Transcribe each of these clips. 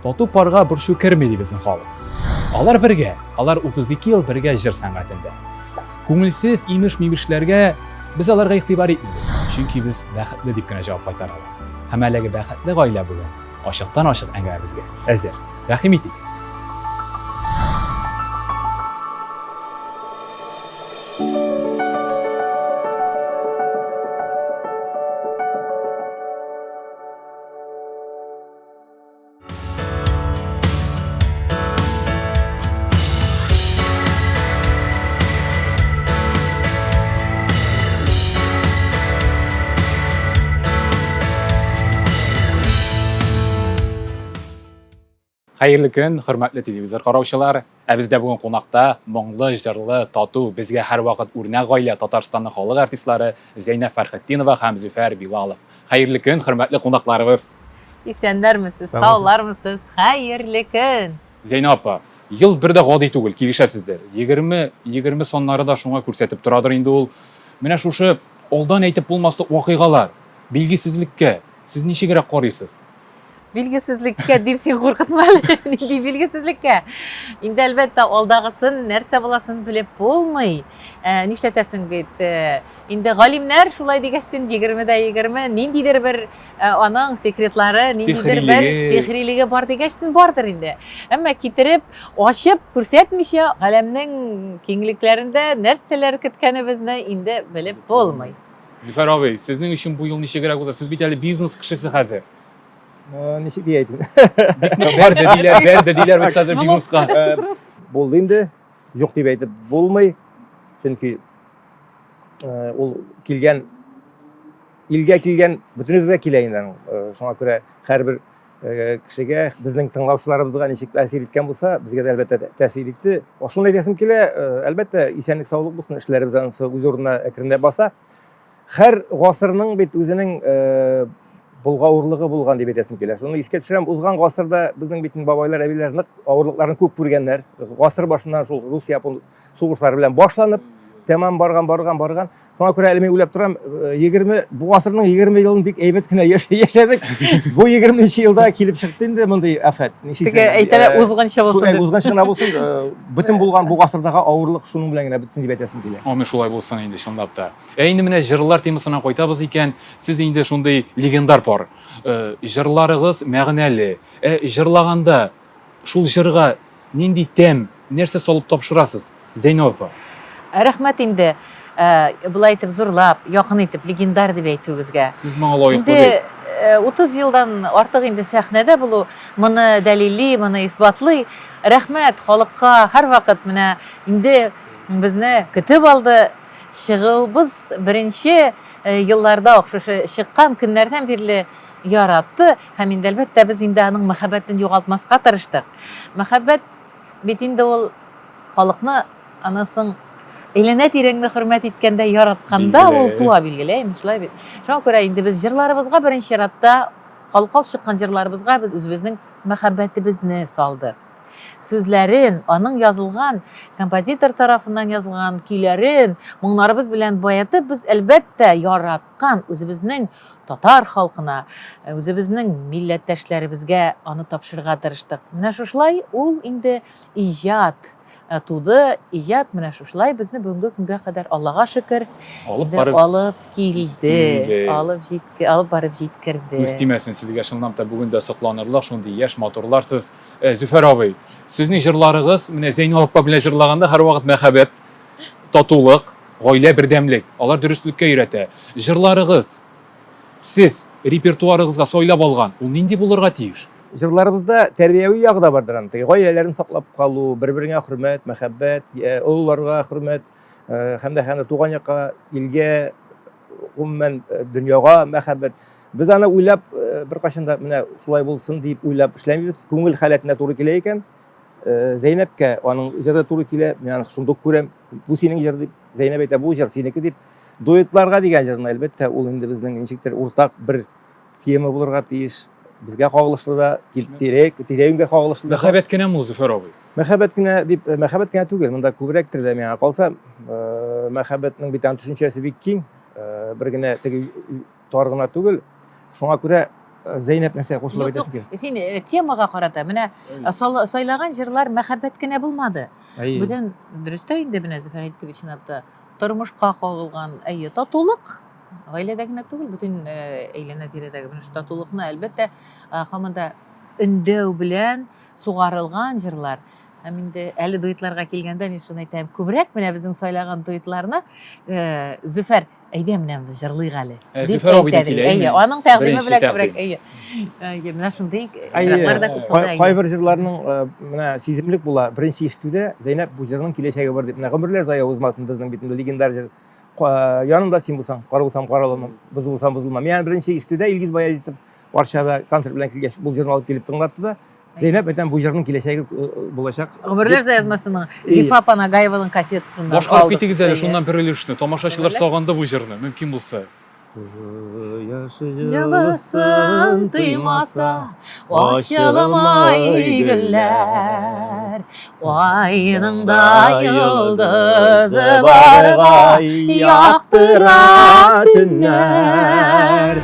Тату парга борчу керми ди безнең халык. Алар бергә, алар 32 ел бергә җыр сәнгатендә. Күңелсез имеш-мимешләргә без аларга игътибар итмибез, чөнки без бәхетле дип кенә җавап кайтаралар. Һәм әлеге бәхетле гаилә бүген ачыктан-ачык әңгәмәбезгә әзер. Рәхим итик! Хәерле көн, хөрмәтле телевизор караучылар. Ә бездә бүген кунакта моңлы, җырлы, тату, безгә һәрвакыт үрнәк гаилә Татарстанның халык артистлары Зәйнәб Фәрхетдинова һәм Зөфәр Билалов. Хәерле көн, хөрмәтле кунакларыбыз! Исәннәрмесез, саулармысыз, хәерле көн! Зәйнә апа, ел бер дә гади түгел, килешәсездер. 20, 20 саннары да шуңа күрсәтеп торадыр инде ул. Менә шушы алдан әйтеп булмаслык вакыйгалар, билгесезлеккә сез ничегрәк карыйсыз? Билгесезлеккә дип син куркытма әле. Нинди билгесезлеккә? Инде әлбәттә алдагысын, нәрсә буласын белеп булмый. Ә, нишләтәсең бит? Э, инде галимнәр шулай дигәчтен 20 дә 20 ниндидер бер э, аның секретлары, ниндидер бер сихрилеге бар дигәчтен бардыр инде. Әмма китереп, ачып күрсәтмичә галәмнең киңлекләрендә нәрсәләр көткәнебезне инде белеп булмый. Зөфәр абый, сезнең өчен бу ел ничегрәк уза? Сез бит әле бизнес кешесе хәзер. Ничек дип әйтим? Бик нык бәрде диләр, бәрде диләр бит хәзер бизнеска. Булды инде. Юк дип әйтеп булмый. Чөнки ул килгән илгә килгән бөтенебезгә килә инде аның. Шуңа күрә һәрбер кешегә, безнең тыңлаучыларыбызга ничек тәэсир иткән булса, безгә дә әлбәттә тәэсир итте. Шуны әйтәсем килә, әлбәттә, исәнлек саулык булсын, эшләребез анысы үз урынына әкренләп баса. Һәр гасырның бит үзенең болгавырлыгы булган дип әйтәсем килә. Шуны искә төшерәм, узган гасырда безнең бит бабайлар, әбиләр нык авырлыкларын күп күргәннәр. Гасыр башыннан шул рус-япон сугышлары белән башланып, тәмам барган, барган, барган. Шуңа күрә әле мин уйлап торам, 20 бу гасырның 20 елын бик әйбәт кенә яшәдек. Бу 20 елда килеп чыкты инде мондый афәт. Ничек Теге әйтәләр, узгынчы булсын дип. Узгынчы гына булсын, бөтен булган бу гасырдагы авырлык шуның белән генә бетсен дип әйтәсем килә. Амин, шулай булсын инде, чынлап та. Ә инде менә җырлар темасына кайтабыз икән, сез инде шундый легендар пар. Җырларыгыз мәгънәле. Ә җырлаганда шул җырга нинди тәм, нәрсә салып тапшырасыз, Зәйнәб апа? Рәхмәт инде, болай итеп зурлап, якын итеп, легендар дип әйтүегезгә. Сез моңа лаеклы бит. Инде 30 елдан артык инде сәхнәдә булу моны дәлилли, моны исбатлый. Рәхмәт халыкка, һәрвакыт менә инде безне көтеп алды. Чыгуыбыз беренче елларда ук, шушы чыккан көннәрдән бирле яратты һәм инде, әлбәттә, без инде аның мәхәббәтен югалтмаска тырыштык. Мәхәббәт бит инде ул халыкны аннан соң әйләнә-тирәңне хөрмәт иткәндә, яратканда ул туа, билгеле, әйеме, шулай бит. Шуңа күрә инде без җырларыбызга беренче чиратта, халыкка алып чыккан җырларыбызга без үзебезнең мәхәббәтебезне салдык. Сүзләрен, аның язылган, композитор тарафыннан язылган көйләрен моңнарыбыз белән баетып, без, әлбәттә, яраткан үзебезнең татар халкына, үзебезнең милләттәшләребезгә аны тапшырырга тырыштык. Менә шушылай ул инде иҗат туды, иҗат менә шушылай безне бүгенге көнгә кадәр, Аллага шөкер, алып барып алып килде, алып җитке, алып барып җиткерде. Күз тимәсен сезгә, чынлап та бүген дә сокланырлык шундый яшь матурлар сез. Зөфәр абый, сезнең җырларыгыз менә Зәйнәб апа белән җырлаганда һәрвакыт мәхәббәт, татулык, гаилә бердәмлек, алар дөреслеккә өйрәтә. Җырларыгыз, сез репертуарыгызга сайлап алган, ул нинди булырга тиеш? Җырларыбызда тәрбияви ягы да бардыр аның. Теге гаиләләрне саклап калу, бер-береңә хөрмәт, мәхәббәт, олыларга хөрмәт, һәм дә һәм дә туган якка, илгә, гомумән, дөньяга мәхәббәт. Без аны уйлап, беркайчан да менә шулай булсын дип уйлап эшләмибез. Күңел халәтенә туры килә икән, Зәйнәпкә аның җыры туры килә, мин аны шундук күрәм, бу синең җыр дип, Зәйнәп әйтә, бу җыр синеке дип. Дуэтларга дигән җырны, әлбәттә, ул инде безнең ничектер уртак бер тема булырга тиеш. Безгә кагылышлы да, тирә-юньгә кагылышлы да. Мәхәббәт кенәме ул, Зөфәр абый? Мәхәббәт кенә дип, мәхәббәт кенә түгел, монда күбрәктер дә миңа калса. Мәхәббәтнең бит аның төшенчәсе бик киң, бер генә теге тар гына түгел. Шуңа күрә Зәйнәп нәрсә кушылып әйтәсең килә? Син темага карата менә сайлаган җырлар мәхәббәт кенә булмады. Бүтән дөрес тә инде менә Зөфәр әйтте бит чынлап та. Тормышка кагылган, әйе, татулык гаиләдә генә түгел, бөтен әйләнә-тирәдәге менә шул татулыкны, әлбәттә, һаман да өндәү белән сугарылган җырлар. Һәм инде әле дуэтларга килгәндә мин шуны әйтәм, күбрәк менә безнең сайлаган дуэтларны Зөфәр, әйдә менә моны җырлыйк әле. Зөфәр абый да килә. Әйе, аның тәкъдиме белән күбрәк, әйе. Әйе, менә шундый җырлар да күп булды. Кайбер җырларның менә сиземлек була. Беренче ишетүдә Зәйнәп бу җырның киләчәге бар дип. Менә гомерләр зая узмасын безнең бит инде легендар җыр. Янымда син булсаң, кар булсам кар аламын, боз булсам бозылмам. Мин беренче ишетүдә Илгиз Баязитов Арчада концерт белән килгәч, бу җырны алып килеп тыңлатты да. Зәйнәп әйтәм, бу җырның киләчәге э, э, булачак. Гомерләр язмасының Зифа апа Нагаеваның кассетасыннан Башкарып китегез әле шуннан бер өлешне. Тамашачылар сагынды бу җырны, мөмкин булса. Кояш җылысын тоймаса, ачылмай гөлләр. Айның да йолдызы барга яктыра төннәр.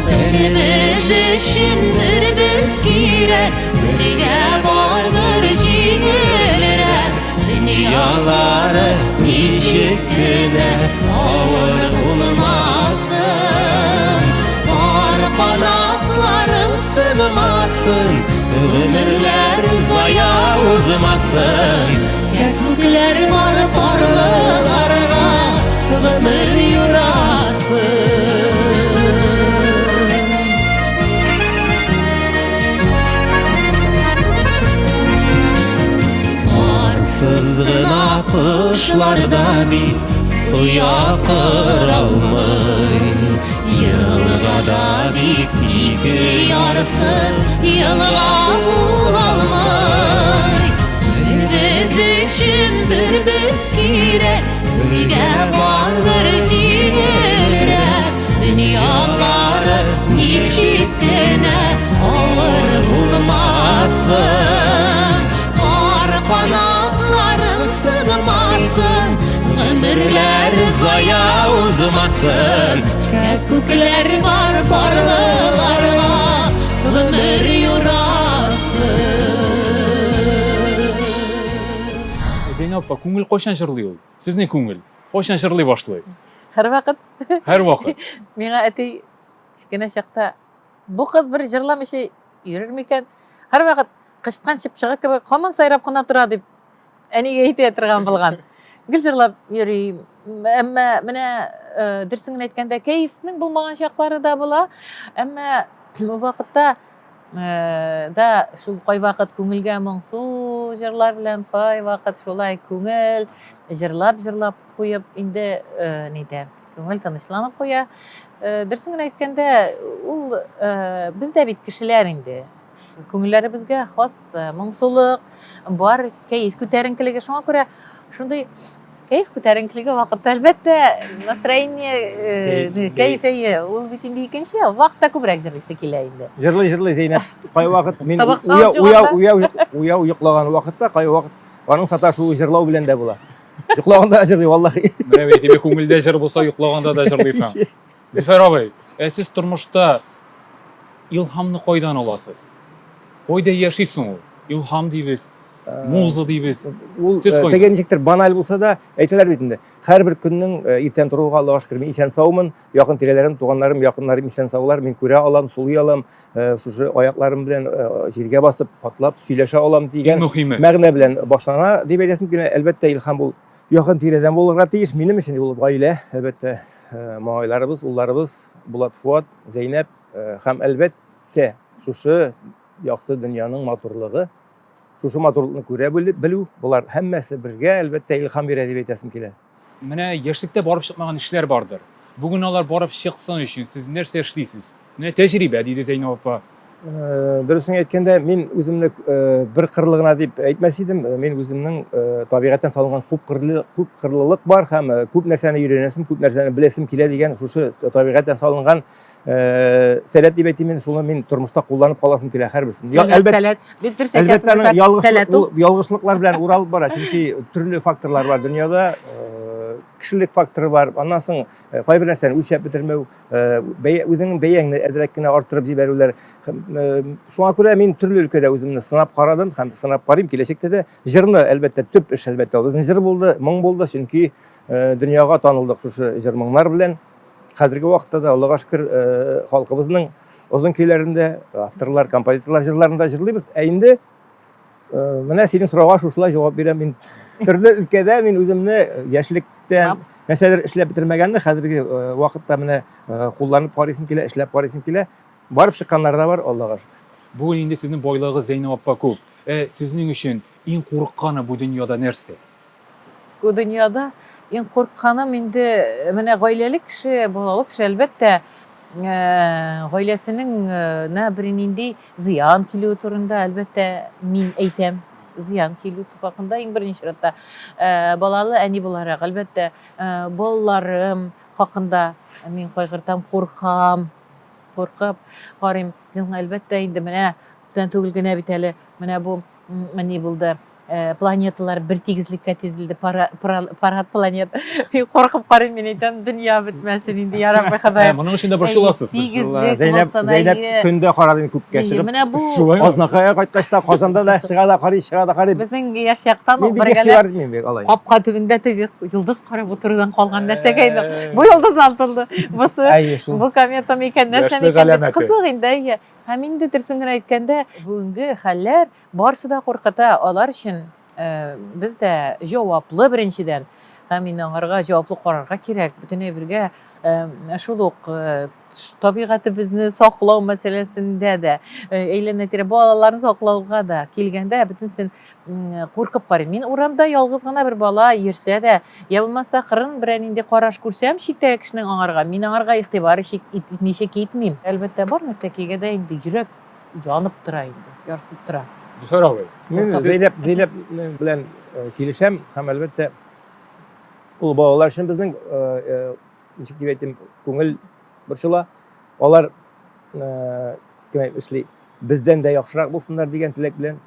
Беребез өчен бер без кирәк, бергә бардыр җиңелрәк. Дөньялары ничек кенә авыр булмасын, Пар канатларың сынмасын, гомерләр зая узмасын. Кәкүкләр бар парлыларга гомер юрасын. Парсыз гына кошлар да бит оя коралмый. Елгада бит ике ярсыз елга булалмый. Бер без өчен бер без кирәк, бергә бардыр җиңелрәк. Дөньялары ничек кенә авыр булмасын, Пар канатларың сынмасын, гомерләр зая узмасын. Кәкүкләр бар парлыларга гомер юрасын. Зәйнәп апа, күңел кайчан җырлый ул? Сезнең күңел кайчан җырлый башлый? Һәрвакыт. Һәрвакыт. Миңа әти кечкенә чакта бу кыз бер җырламыйча йөрер микән? Һәрвакыт кычыткан чыпчыгы кебек һаман сайрап кына тора дип әнигә әйтә торган булган. Гел җырлап йөри. Әмма менә э, дөресен генә әйткәндә кәефнең булмаган чаклары да була. Әмма ул вакытта э, да шул кайвакыт күңелгә моңсу җырлар белән, кайвакыт шулай күңел җырлап-җырлап куеп инде э, нидә күңел тынычланып куя. Э, дөресен генә әйткәндә, ул э, без дә бит кешеләр инде. Күңелләребезгә хас э, моңсулык, бар кәеф күтәренкелеге. Шуңа күрә шундый кәеф күтәренкелеге вакытта, әлбәттә, настроение, кәеф әйе, ул бит инде икенче, вакытта күбрәк җырлыйсы килә инде. Җырлый, җырлый Зәйнәп. Кайвакыт мин уяу, уяу, уяу йоклаган вакытта, кайвакыт аның саташуы җырлау белән дә була. Йоклаганда да җырлый, валлахи. Менә бит, димәк, күңелдә җыр булса, йоклаганда да җырлыйсың. Зөфәр абый, ә сез тормышта илһамны кайдан аласыз? Кайда яши соң ул? Илһам дибез, муза дибез. Ул Сез кайда? теге ничектер баналь булса да, әйтәләр бит инде. Һәрбер көннең иртән торуга Аллага шөкер, мин исән-саумын, якын тирәләрем, туганнарым, якыннарым исән-саулар, мин күрә алам, сулый алам, шушы аякларым белән җиргә басып, атлап сөйләшә алам дигән мәгънә белән башлана дип әйтәсем килә. Әлбәттә, илһам ул якын тирәдән булырга тиеш. Минем өчен ул гаилә, әлбәттә, малайларыбыз, улларыбыз, Булат, Фуат, Зәйнәп һәм әлбәттә, шушы якты дөньяның матурлыгы, шушы матурлыкны күрә белү, болар һәммәсе бергә, әлбәттә, илһам бирә дип әйтәсем килә. Менә яшьлектә барып чыкмаган эшләр бардыр. Бүген алар барып чыксын өчен сез нәрсә эшлисез? Менә тәҗрибә, диде Зәйнәб апа. Дөресен әйткәндә, мин үземне бер кырлы гына дип әйтмәс идем. Мин үземнең табигатьтән салынган күп кырлы, күп кырлылык бар һәм күп нәрсәне өйрәнәсем, күп нәрсәне беләсем килә дигән шушы табигатьтән салынган сәләт дип әйтим мин, шуны мин тормышта кулланып каласым килә һәрберсен. Сәләт, сәләт. Бик дөрес әйтәсез. Әлбәттә, ялгышлыклар белән уралып бара, чөнки төрле факторлар бар дөньяда. Кешелек факторы бар. Аннан соң э, кайбер нәрсәне үлчәп бетермәү, э, бәя, үзеңнең бәяңне әзрәк кенә арттырып җибәрүләр. Э, шуңа күрә мин төрле өлкәдә үземне сынап карадым һәм сынап карыйм киләчәктә дә. Җырны, әлбәттә, төп эш, әлбәттә, ул безнең җыр булды, моң булды, чөнки дөньяга танылдык шушы җыр-моңнар белән. Хәзерге вакытта да, Аллага шөкер, халкыбызның озын көйләрендә, авторлар, композиторлар җырларында җырлыйбыз. Ә инде Менә синең сорауга шушылай җавап бирәм мин. Төрле өлкәдә мин үземне яшьлектән нәрсәдер эшләп бетермәгәнне хәзерге вакытта менә кулланып карыйсым килә, эшләп карыйсым килә. Барып чыкканнары да бар, Аллага шөкер. Бүген инде сезнең байлыгыгыз Зәйнәб апа күп. Ә сезнең өчен иң курыкканы бу дөньяда нәрсә? Бу дөньяда иң курыкканым инде менә гаиләле кеше, балалы кеше, әлбәттә, гаиләсенең нә бернинди Зыян килүе турында, әлбәттә, мин әйтәм. Зыян килү хакында иң беренче чиратта. Балалы әни буларак, әлбәттә, балаларым хакында мин кайгыртам, куркам. Куркып карыйм. Әлбәттә, инде менә күптән түгел генә бит әле менә бу ни булды, планеталар бер тигезлеккә тизелде, парад планет. Мин куркып карыйм, мин әйтәм, дөнья бетмәсен инде, я Рабби Ходаем. Моның өчен дә борчыласыз. Тигезлек Зәйнәп, Зәйнәп көндә карады инде күккә чыгып. Менә бу Азнакайга кайткач та Казанда да чыга да карый, чыга да карый. Безнең яшь чактан ук бергәләп капка төбендә теге йолдыз карап утырудан калган нәрсәгә инде. Бу йолдыз алтылды. Бусы бу комета микән, нәрсә микән? Кызык инде, әйе. Һәм инде дөресен генә әйткәндә, бүгенге хәлләр барысы да куркыта. Алар өчен без дә җаваплы беренчедән. Һәм инде аңарга җаваплы карарга кирәк. Бөтен әйбергә шул ук табигатебезне саклау мәсьәләсендә дә, әйләнә-тирә балаларны саклауга да килгәндә бөтенесен куркып карыйм. Мин урамда ялгыз гына бер бала йөрсә дә, я булмаса кырын берәр нинди караш күрсәм читтәге кешенең аңарга, мин аңарга игътибар итмичә китмим. Әлбәттә, бар нәрсәкәйгә дә инде йөрәк янып тора инде, ярсып тора. Зөфәр абый. Мин Зәйнәп, Зәйнәп белән килешәм һәм әлбәттә ул балалар өчен безнең ничек дип әйтим, күңел борчыла. Алар кем әйтмешли, бездән дә яхшырак булсыннар дигән теләк белән.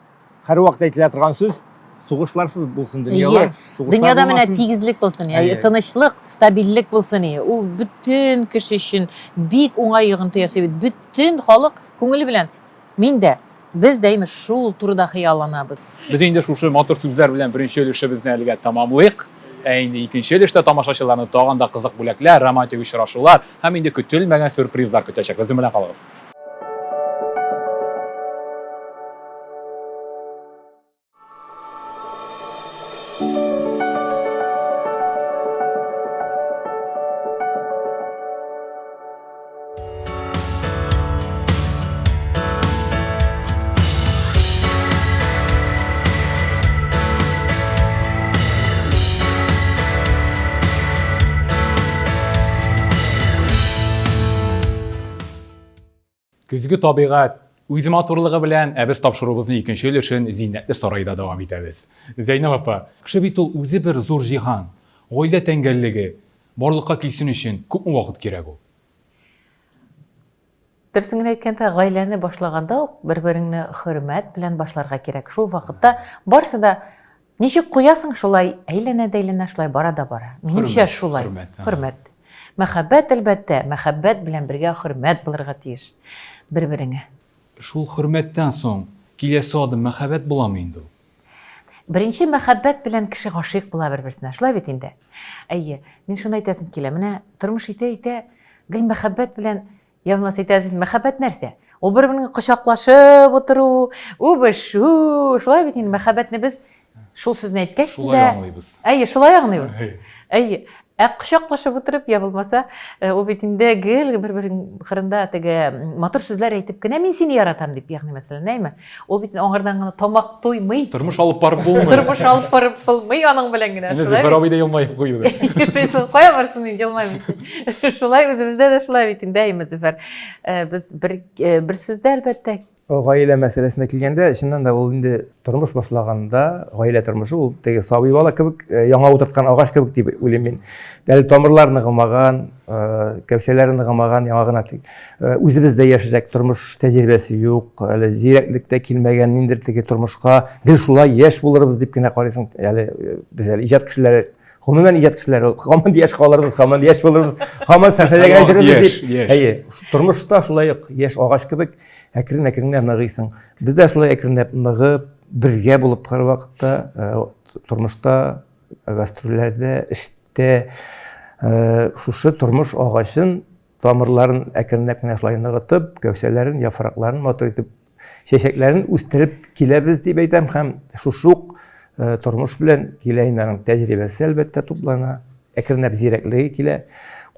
Һәрвакыт әйтелә торган сүз, сугышларсыз булсын дөньялар. Дөньяда менә тигезлек булсын, тынычлык, стабильлек булсын. Ул бөтен кеше өчен бик уңай йогынты ясый бит. Бөтен халык күңеле белән. Мин дә, без дә имеш шул турыда хыялланабыз. Без инде шушы матур сүзләр белән беренче өлешебезне әлегә тәмамлыйк. Ә инде икенче өлештә тамашачыларны тагын да кызык бүләкләр, романтик очрашулар һәм инде көтелмәгән сюрпризлар көтәчәк. Безнең белән калыгыз. Көзге табигать үз матурлыгы белән, ә без тапшыруыбызның икенче өлешен зиннәтле сарайда дәвам итәбез. Зәйнәб апа, кеше бит ул үзе бер зур җиһан. Гаилә тәңгәллеге барлыкка килсен өчен күпме вакыт кирәк ул? Дөресен генә әйткәндә, гаиләне башлаганда ук бер-береңне хөрмәт белән башларга кирәк. Шул вакытта барысы да ничек куясың, шулай әйләнә дә әйләнә, шулай бара да бара. Минемчә, шулай. Хөрмәт. Хөрмәт. Мәхәббәт, әлбәттә, мәхәббәт белән бергә хөрмәт булырга тиеш бер-береңә. Шул хөрмәттән соң киләсе адым мәхәббәт буламы инде ул? Беренче мәхәббәт белән кеше гашыйк була бер-берсенә. Шулай бит инде. Әйе, мин шуны әйтәсем килә. Менә тормыш итә-итә гел мәхәббәт белән, я булмаса әйтәсез, мәхәббәт нәрсә? Ул бер-береңне кочаклашып утыру, үбешү, шулай бит инде мәхәббәтне без шул сүзне әйткәч Шулай аңлыйбыз. Әйе, шулай аңлыйбыз. Әйе. Ә кочаклашып утырып, я булмаса, э, ул бит инде гел бер-берең кырында теге матур сүзләр әйтеп кенә мин сине яратам дип, ягъни мәсәлән, әйме? Ул бит аңардан гына тамак туймый. Тормыш алып барып булмый. Тормыш алып барып булмый аның белән генә. Менә Зөфәр абый да елмаеп куйды. Кая барсын инде елмаймыйча. Шулай үзебездә дә шулай бит инде, әйме, Зөфәр? Э, без бер э, бер сүздә әлбәттә Гаилә мәсьәләсенә килгәндә, чыннан да ул инде тормыш башлаганда, гаилә тормышы ул теге сабый бала кебек, э, яңа утырткан агач кебек дип уйлыйм мин. Әле тамырлар ныгымаган, э, кәүсәләре ныгымаган, яңа гына тик. Э, үзебез дә яшьрәк, тормыш тәҗрибәсе юк, әле зирәклек тә килмәгән, ниндидер теге тормышка гел шулай яшь булырбыз дип кенә карыйсың. Әле без әле иҗат кешеләре. Гомумән иҗат кешеләре һаман яшь калырбыз, һаман яшь булырбыз, һаман сәхнәдә генә йөрербез дип. Әйе, тормышта шулай ук яшь агач кебек әкрен-әкрен генә ныгыйсың. Без дә шулай әкренләп ныгып, бергә булып һәрвакытта э, тормышта, гастрольләрдә, эштә э, шушы тормыш агачын тамырларын әкренләп кенә шулай ныгытып, кәүсәләрен, яфракларын матур итеп чәчәкләрен үстереп киләбез дип әйтәм һәм шушы ук э, тормыш белән килә инде аның тәҗрибәсе әлбәттә туплана, әкренләп зирәклеге килә.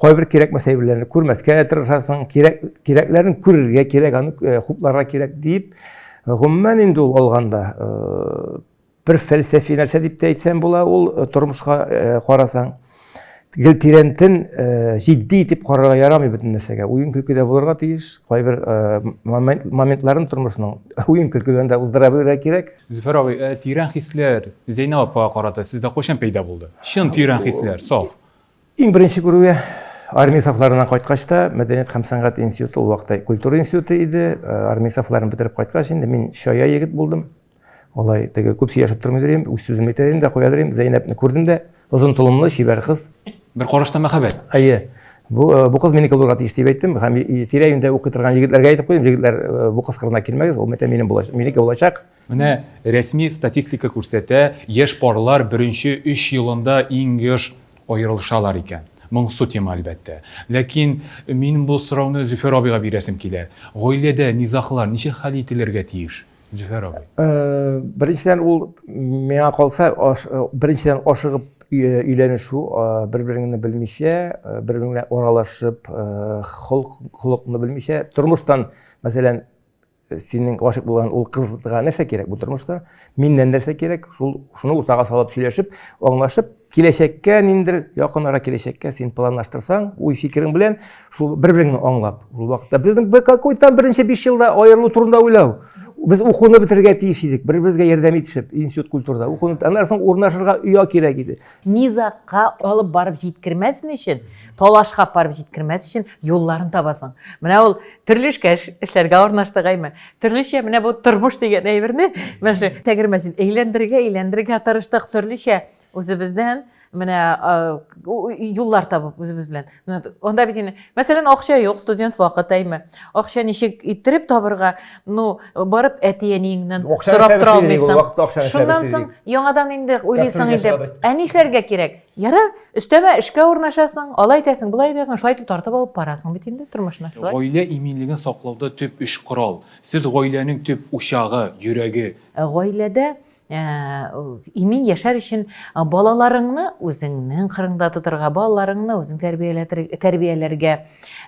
Кайбер кирәкмәс әйберләрне күрмәскә тырышасың, кирәк кирәкләрен күрергә кирәк, аны э, хупларга кирәк дип, гомумән инде ул алганда э, Бер фәлсәфи нәрсә дип тә әйтсәм була ул э, тормышка э, карасаң. Гел тирәнтен э, җитди итеп карарга ярамый бөтен нәрсәгә. Уен көлке дә булырга тиеш. Кайбер моментларын тормышның уен көлкедән дә уздыра белергә кирәк. Зөфәр абый, тирән хисләр Зәйнәб апага карата сездә кайчан пәйда булды? Чын тирән хисләр, саф. Иң беренче күрүгә армия сафларыннан кайткач та мәдәният һәм сәнгать институты ул вакытта культура институты иде. Армия сафларын бетереп кайткач инде мин чая егет булдым. Алай теге күп сөйләшеп тормый дөрим, үз сүземне әйтә дә куя дөрим. Зәйнәпне күрдем дә, озын толымлы, чибәр кыз. Бер карашта мәхәббәт. Әйе. Бу бу кыз минеке булырга тиеш дип әйттем һәм тирә-юньдә укый торган егетләргә әйтеп куйдым, егетләр, бу кыз кырына килмәгез, ул минем булачак, минеке булачак. Менә рәсми статистика күрсәтә, яшь парлар беренче өч елында иң еш аерылышалар икән. Моңсу тема, әлбәттә. Ләкин минем бу сорауны Зөфәр абыйга бирәсем килә. Гаиләдә низаглар ничек хәл ителергә тиеш, Зөфәр абый? Беренчедән, ул миңа калса, беренчедән ашыгып өйләнешү, бер-береңне белмичә, бер-берең белән аралашып, холык-холыкны белмичә, тормыштан, мәсәлән, синең гашыйк булган ул кызга нәрсә кирәк бу тормышта, миннән нәрсә кирәк, шул шуны уртага салып сөйләшеп, аңлашып, киләчәккә ниндер якын ара киләчәккә син планлаштырсаң, уй фикерең белән шул бер-береңне аңлап, ул вакытта безнең бер какой там беренче 5 елда аерылу турында уйлау. Без укуны бетерергә тиеш идек, бер-беребезгә ярдәм итешеп, институт культурада укуны, аннан соң урнашырга оя кирәк иде. Низагка алып барып җиткермәсен өчен, талашка барып җиткермәс өчен юлларын табасың. Менә ул төрле эшкә эшләргә урнаштык, әйме. Төрлечә менә бу тормыш дигән әйберне, менә шу тәгәрмәчен әйләндерергә, әйләндерергә тырыштык, төрлечә үзебездән менә юллар табып үзебез белән. Анда бит инде, мәсәлән, акча юк, студент вакыт, әйме. Акча ничек иттереп табырга, ну, барып әти-әниеңнән сорап тора алмыйсың. Шуннан соң яңадан инде уйлыйсың инде, ә нишләргә кирәк? Ярар, өстәмә эшкә урнашасың, алай итәсең, болай итәсең, шулай итеп тартып алып барасың бит инде тормышны, шулай. Гаилә иминлеген саклауда төп өч корал. Сез гаиләнең төп учагы, йөрәге. Гаиләдә имин яшәр өчен балаларыңны үзеңнең кырыңда тотарга, балаларыңны үзең тәрбияләргә,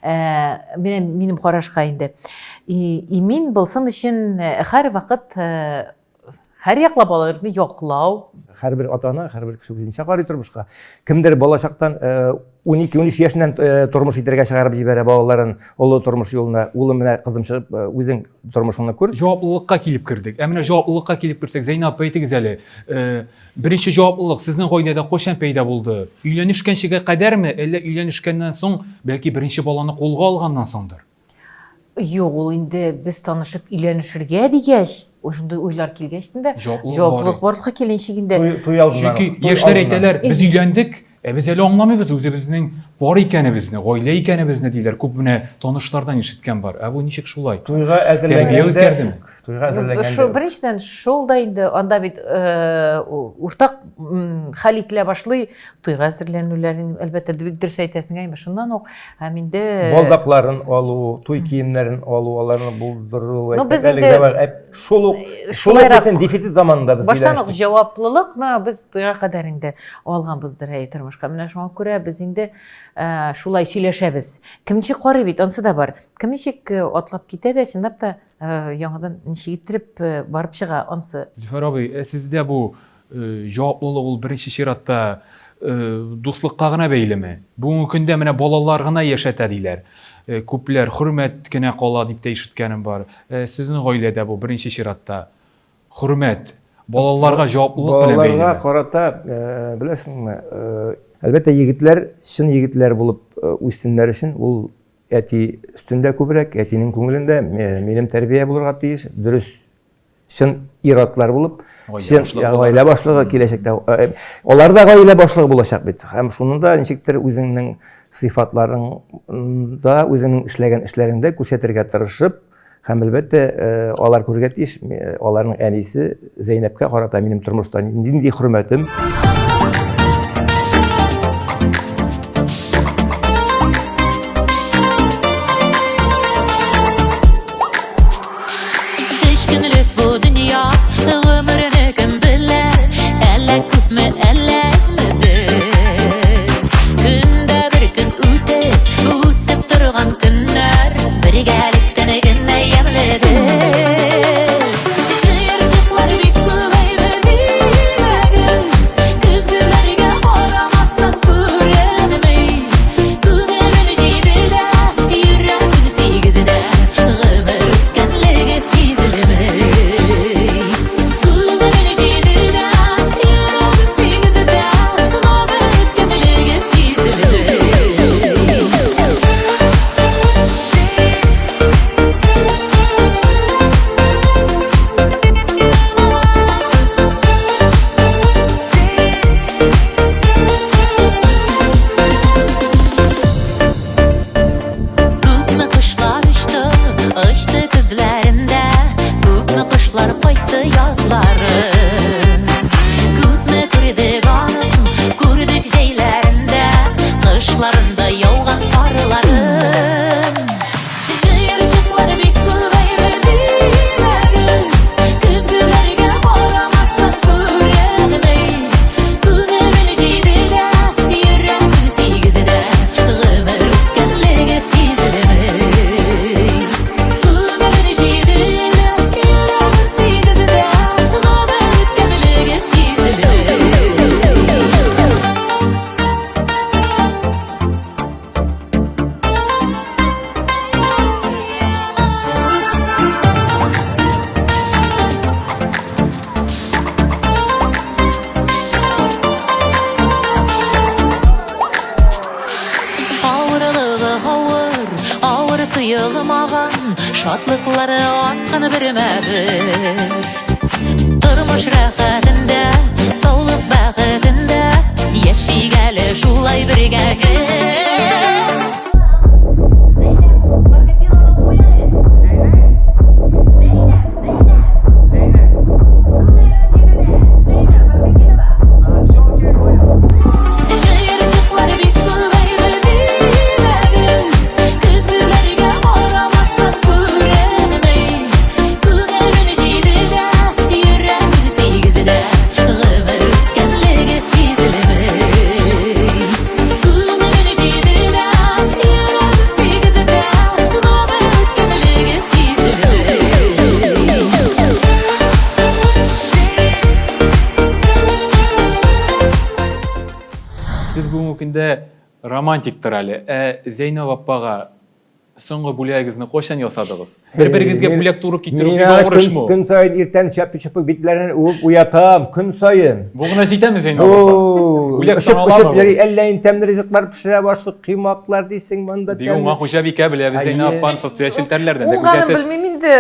менә минем карашка инде. Имин булсын өчен һәрвакыт Һәр яклап аларны яклау. Һәрбер ата-ана, һәрбер кеше үзенчә карый тормышка. Кемдер балачактан 12-13 яшеннән тормыш итәргә чыгарып җибәрә балаларын олы тормыш юлына. Улым менә кызым чыгып, үзең тормышыңны күр. Җаваплылыкка килеп кердек. Ә менә җаваплылыкка килеп керсәк, Зәйнәп апа, әйтегез әле, беренче җаваплылык сезнең гаиләдә кайчан пәйда булды? Өйләнешкәнчегә кадәрме, әллә өйләнешкәннән соң, бәлки беренче баланы кулга алганнан соңдыр? Юк, ул инде без танышып өйләнешергә дигәч, шундый уйлар килгәч инде, җаваплылык барлыкка килә ничек инде. Туй алдыннан. Чөнки яшьләр әйтәләр, без өйләндек, ә без әле аңламыйбыз үзебезнең пар икәнебезне, гаилә икәнебезне диләр. Күп менә танышлардан ишеткән бар. Ә бу ничек шулай? Туйга әзерләнгәндә. Тәрбия үзгәрдеме? Туйга әзерләгәндә. Беренчедән, шул да инде анда бит уртак хәл ителә башлый. Туйга әзерләнүләрен, әлбәттә, бик дөрес әйтәсең, әйме, шуннан ук һәм инде балдакларын алу, туй киемнәрен алу, аларны булдыру, ну, без инде шул ук шул ук бөтен дефицит заманында без баштан ук җаваплылыкны без туйга кадәр инде алганбыздыр әй тормышка. Менә шуңа күрә без инде шулай сөйләшәбез. Кем ничек карый бит, ансы да бар. Кем ничек атлап китә дә, чынлап та Яңадан ничек иттереп барып чыга ансы? Зөфәр абый, ә сездә бу җаваплылык ул беренче чиратта дуслыкка гына бәйлеме? Бүгенге көндә менә балалар гына яшәтә диләр. Күпләр хөрмәт кенә кала дип тә ишеткәнем бар. Сезнең гаиләдә бу беренче чиратта хөрмәт, балаларга җаваплылык белән бәйлеме? Балаларга карата, беләсеңме, әлбәттә, егетләр чын егетләр булып үссеннәр өчен ул Әти өстендә күбрәк, әтинең күңелендә минем тәрбия булырга тиеш, дөрес, чын ир-атлар булып. Гаилә башлыгы киләчәктә. Алар да гаилә башлыгы булачак бит. Һәм шуны да ничектер үзеңнең сыйфатларыңда, үзеңнең эшләгән эшләреңдә күрсәтергә тырышып, һәм әлбәттә, алар күрергә тиеш, аларның әнисе Зәйнәпкә карата минем тормышта нинди хөрмәтем. Өч көнлек бу дөнья, гомерне кем белә, әллә күпме, әллә әзмедер. Көндә бер көн үтеп, үтеп торган көннәр, бергәлектән генә ямьледер. Җыерчыклар бик күбәйде димәгез, көзгеләргә карамасаң күренми. Күңелем җидедә, йөрәгем сигездә, гомер үткәнлеге сизелми. Күңелем җидедә, йөрәгем сигездә, гомер үткәнлеге сизелми. Күпме кошлар очты, очты көзләрендә, Күпме кошлар кайтты язларын. Күпме күрдек аның, күрдек җәйләрендә, Кышларында яуган карларын. Җыерчыклар бик күбәйде димәгез, Көзгеләргә карамасаң күренми. Күңелем җидедә, йөрәгем сигездә, Гомер үткәнлеге сизелми. Күңелем җидедә, йөрәгем сигездә, Гомер үткәнлеге сизелми. Авырлыгы авыр, авыр тоелмаган, шатлыклары арткан бермә-бер. Тормыш рәхәтендә, саулык бәхетендә, яшик әле шулай бергә гел. Җыерчыклар бик күбәйде димәгез, көзгеләргә карамасаң күренми. Күңелем җидедә, йөрәгем сигездә, гомер үткәнлеге сизелми. Күңелем җидедә, йөрәгем сигездә, гомер үткәнлеге сизелми. Сез бүгенге көндә романтиктыр әле. Ә Зәйнәб апага соңгы бүләгегезне кайчан ясадыгыз? Бер-берегезгә бүләк туры китерү бик авыр эшме ул? Көн саен иртән чәпи-чәпи битләрен үбеп уятам, көн саен. Бу гына җитәме Зәйнәб апа? Бүләк саналамы? Очып йөри, әллә инде тәмле ризыклар пешерә башлык, коймаклар дисең монда. Бик уңган хуҗабикә беләбез Зәйнәб апаны социаль челтәрләрдән дә күзәтеп. Уңганын белмим инде.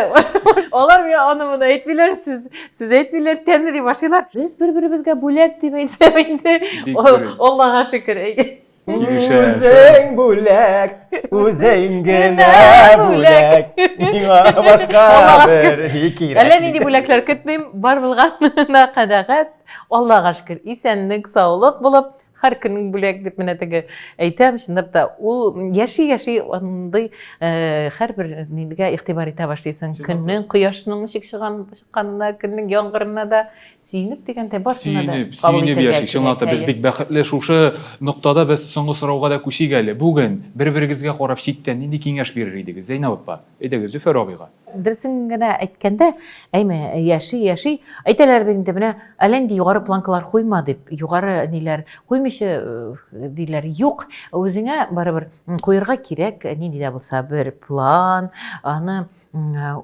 Алар миңа аны-моны әйтмиләр, сүз сүз әйтмиләр, тәмле дип ашыйлар. Без бер-беребезгә бүләк дип әйтсәм инде, Аллага шөкер. Килешә. Үзең бүләк, үзең генә бүләк. Миңа башка бер кирәк. Әллә нинди бүләкләр көтмим, бар булганына канәгать. Аллага шөкер, исәнлек, саулык булып, һәр көнең бүләк дип менә теге әйтәм, чынлап та ул яши-яши андый э, һәрбер нигә игътибар итә башлыйсың. Көннең, кояшның ничек чыган, чыкканына, көннең яңгырына да сөенеп дигәндәй барысына да Сөенеп, сөенеп яшик. Чынлап та без бик бәхетле. Шушы ноктада без соңгы сорауга да күчик әле. Бүген бер-берегезгә карап читтән нинди киңәш бирер идегез, Зәйнәб апа? Әйдәгез, Зөфәр абыйга. Дөресен генә әйткәндә, әйме, яши, яши, әйтәләр бит инде, менә әллә нинди югары планкалар куйма дип, югары ниләр куймыйча э, диләр. Юк, үзеңә барыбер куерга кирәк нинди дә булса бер план, аны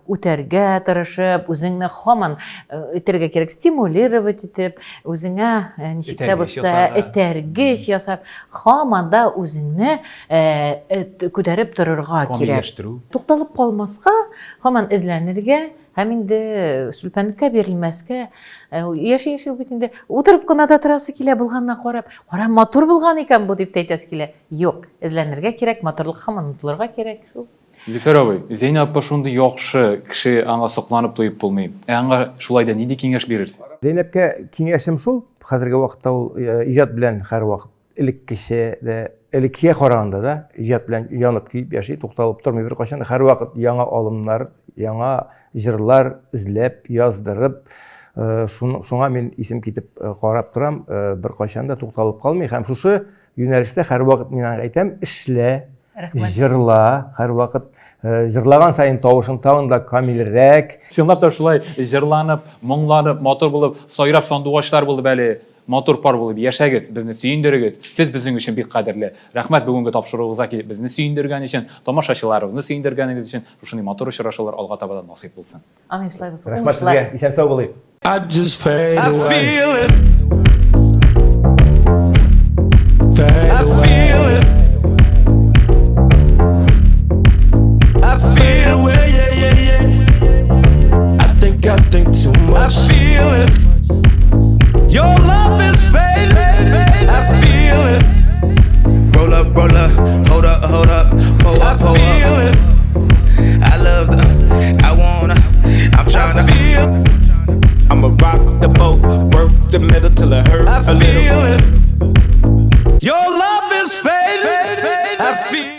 үтәргә тырышып, үзеңне һаман э, итәргә кирәк, стимулировать итеп, үзеңә э, ничек тә булса этәргеч ясап, һаман да үзеңне күтәреп торырга кирәк. Тукталып калмаска, һаман. Һаман эзләнергә һәм инде сүлпәнлеккә бирелмәскә. Яши-яши бит инде утырып кына да торасы килә булганына карап. Кара, матур булган икән бу дип тә әйтәсе килә. Юк, эзләнергә кирәк, матурлыкка һаман омтылырга кирәк. Шул. Зөфәр абый, Зәйнәп апа шундый яхшы кеше, аңа сокланып туеп булмый. Ә аңа шулай да нинди киңәш бирерсез? Зәйнәпкә киңәшем шул, хәзерге вакытта ул иҗат белән һәрвакыт элеккечә дә, элеккегә караганда да иҗат белән янып көеп яши, тукталып тормый беркайчан, һәрвакыт яңа алымнар, яңа җырлар эзләп, яздырып, шуңа мин исем китеп карап торам, беркайчан да тукталып калмый һәм шушы юнәлештә һәрвакыт мин аңа әйтәм, эшлә, җырла, һәрвакыт җырлаган саен тавышың тагын да камилрәк. Чынлап та шулай җырланып, моңланып, матур булып, сайрап сандугачлар булып әле матур пар булып яшәгез, безне сөендерегез. Сез безнең өчен бик кадерле. Рәхмәт бүгенге тапшыруыбызга килеп безне сөендергән өчен, тамашачыларыбызны сөендергәнегез өчен. Шушындый матур очрашулар алга таба да насыйп булсын. Амин, шулай булсын. Рәхмәт сезгә, исән-сау булыйк. I just fade away. I feel it. Fade I away. feel it. I Fade feel it. away, yeah, yeah, yeah. I think too I much. feel it. Your love is fading. I feel it. Roll up, roll up, hold up, hold up, pull I up, pull feel up. it. I love the, I wanna, I'm tryna. I feel. I'ma rock the boat, work the middle till it hurt I a little. feel it. Your love is fading. I feel.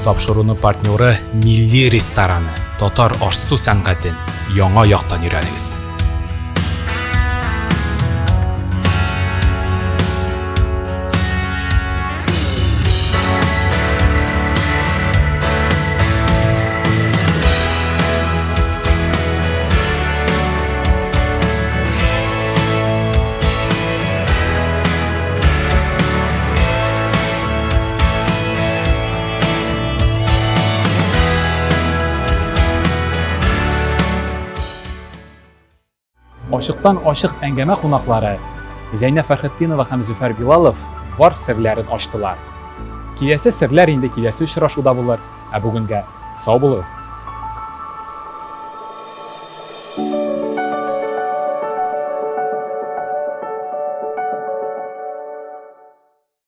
Тапшыруның партнеры Милли рестораны. Татар аш-су сәнгатен яңа яктан өйрәнегез. Ачыктан ачык әңгәмә кунаклары Зәйнәб Фәрхетдинова һәм Зөфәр Билалов бар серләрен ачтылар. Киләсе серләр инде киләсе очрашуда булыр. Ә бүгенгә сау булыгыз.